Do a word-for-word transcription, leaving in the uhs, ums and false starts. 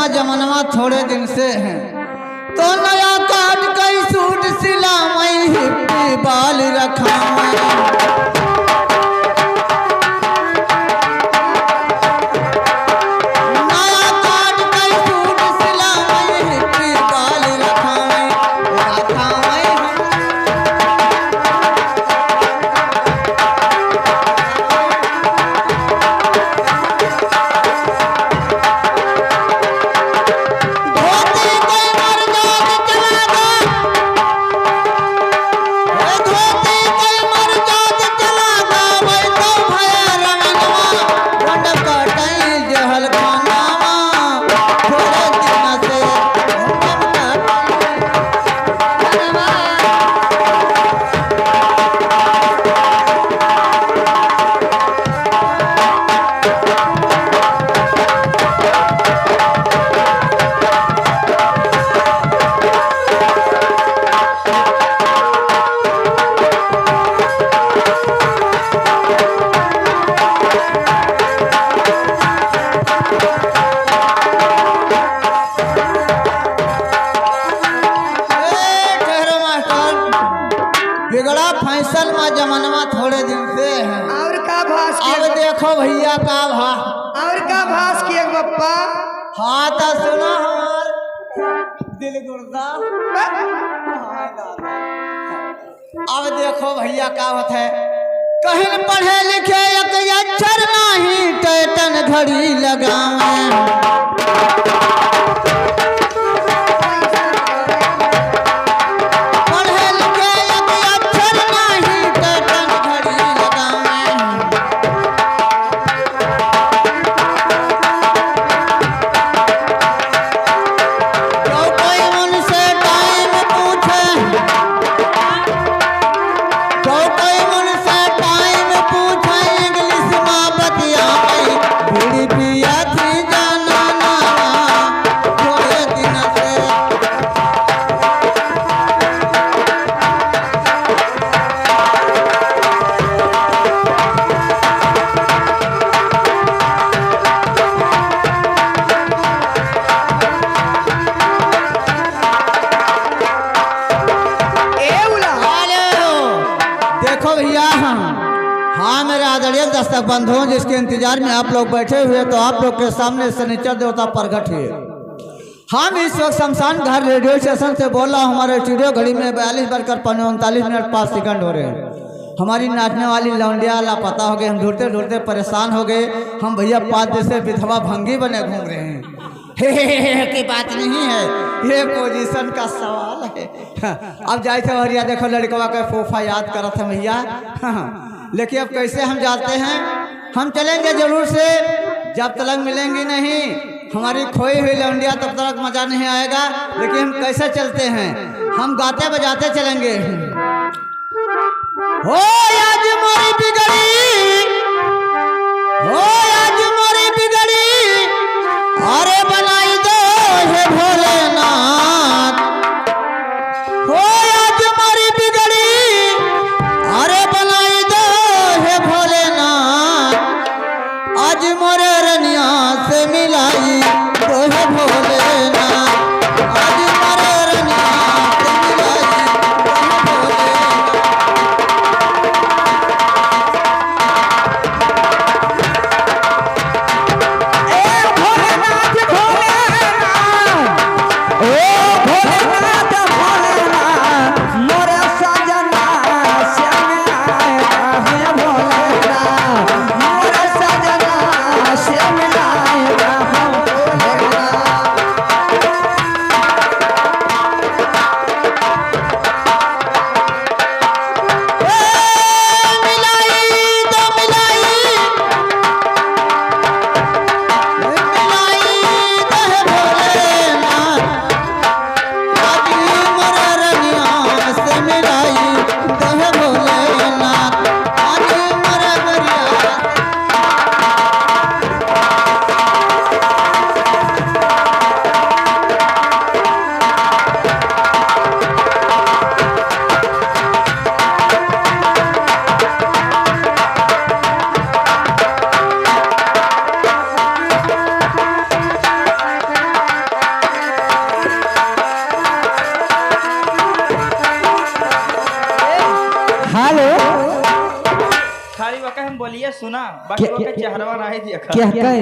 जमनवा थोड़े दिन से है, तो नया काट कई सूट सिलावई, हिप्पी बाल रखावई। नया काट कई सूट सिलावई, हिप्पी बाल रखावई, रखावई। धोती कई मर जात चला गा, ए धोती कई मर जात चला गा, वै तो भय रंगनवा, रंड कटई जहल खानावा, थोड़े दिन से घूमन कटई। ए, ठहरो मास्टर, बिगड़ा फैशन मा जमनवा थोड़े दिन से है। और का भास के अब देखो भैया का भा। और का भास के एक बप्पा। हाँ तो सुनो हमार दिल गुर्दा। हाँ दादा। अब देखो भैया का होत है, कहिन पढ़े लिखे एक अक्षर नाही, टैटन घड़ी लगावे। पढ़े लिखे एक अक्षर नाही, टैटन घड़ी लगावे। जो कोई उनसे टाइम पूछे, जो कोई उनसे टाइम पूछे, इंग्लिश मा बतियावे, बीड़ी पिया थी जाना ना, थोड़े दिन से। ए उला। हेलो। देखो भैया, हाँ, मेरे आदरणीय दर्शक बंधुओं, जिसके इंतजार में आप लोग बैठे हुए, तो आप लोग के सामने शनिचर देवता प्रगट हुए। हम इस वक्त शमशान घाट रेडियो स्टेशन से बोल रहा हूँ। हमारे स्टूडियो घड़ी में बयालीस बजकर पौने उनतालीस मिनट पाँच सेकंड हो रहे हैं। हमारी नाचने वाली लौंडिया लापता हो गई। हम ढूंढते ढूंढते परेशान हो गए। हम भैया पाँच दिन से विधवा भंगी बने घूम रहे हैं। हे, हे, हे, हे की बात नहीं है, ये पोजीशन का सवाल है। अब जाए थे और या देखो लड़कवा का फोफा याद करत है भैया। लेकिन अब कैसे हम जाते हैं? हम चलेंगे जरूर से, जब तलक मिलेंगी नहीं हमारी खोई हुई लौंडिया, तब तलक मजा नहीं आएगा। लेकिन हम कैसे चलते हैं? हम गाते बजाते चलेंगे। हो आज मोरी बिगड़ी, हो आज मोरी बिगड़ी, अरे बनाई दो हे भोलेनाथ। हो आज मोरी बिगड़ी, अरे बनाई दो हे भोलेनाथ। आज मोरे रनिया से मिलाई दो हे भोलेनाथ। आज मोरे रनिया से मिलाई दो हे भोलेनाथ। ए भोलेनाथ हो, हेलो। खाली वका हम बोलिए सुना, बाकी क्या, वका क्या, चेहरवा नहीं देखा। क्या कहे?